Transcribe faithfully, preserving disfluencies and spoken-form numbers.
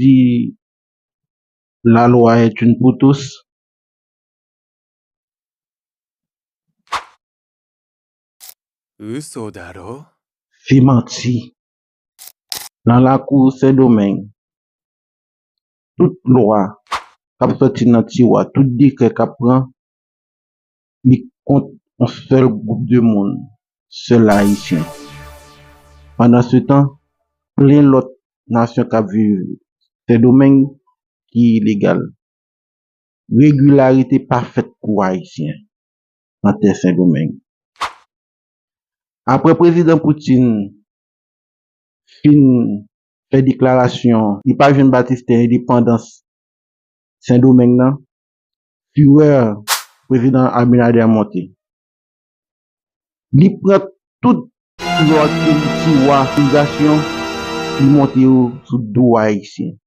si la loi est une pour tous? 嘘だろ Se manti. Nan lakou Sendomeng, tout lwa k ap sòti nan tiwa, tout dekrè k ap pran, li kont yon sèl gwoup de moun, sèl Ayisyen. Pandansetan, plen lòt nasyon k ap viv Sendomeng ki ilegal. Regilarite pa fèt pou Ayisyen nan tè Sendomeng. Apre Prezidan Putin fin fè deklarasyon li pa jwenn batistè endepandans Sendomeng nan, firè Prezidan Abinader monte. Li pran tout lòd ki tiwa akizasyon li monte yo sou do Ayisyen.